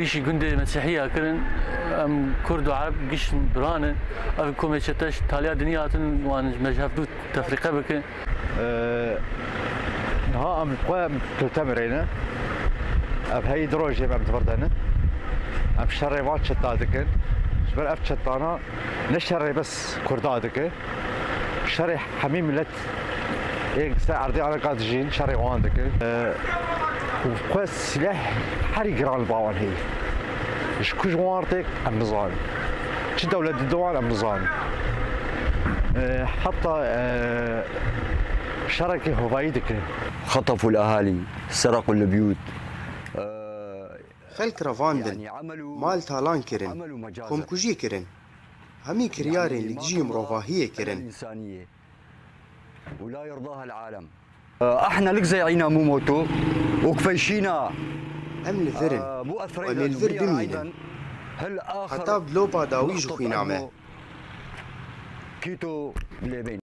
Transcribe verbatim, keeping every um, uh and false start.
Şî gundê Mesîhiya kirin, em Kurd û Ereb giş bira ne. Ev komê çete ji taliya dinî hatin, wan ji me ji hevdû tefrîqe bike. Ee, niha em xwe em totem rêne. Ev heyî du rojê em divirdene. Em şerê van çeta dikin. Ji ber ev çetana ne şerê bes Kurda dike. Şerê hemî milet ê ser erdê Ereka dijîn, şerê wan dikin. Ee, û xwe sileh herî giran li ba wan heye. Ji ku ji wan têk em nizanin. Çi dewlet dide wan em nizanin. Ee, heta, ee, şerekî hovayî dikin. خطفوا الأهالي، سرقوا البيوت. Ee, Xelk revandin, mal talan kirin, komkujî kirin. Hemî kiryarên li dijî mirovahiyê kirin. Ee, احنا لك زي عينا مو موتو، وكفيشينا. Em li vir in. Em ê li vir bimînin. Heta bi lopa dawî ji xwîna me.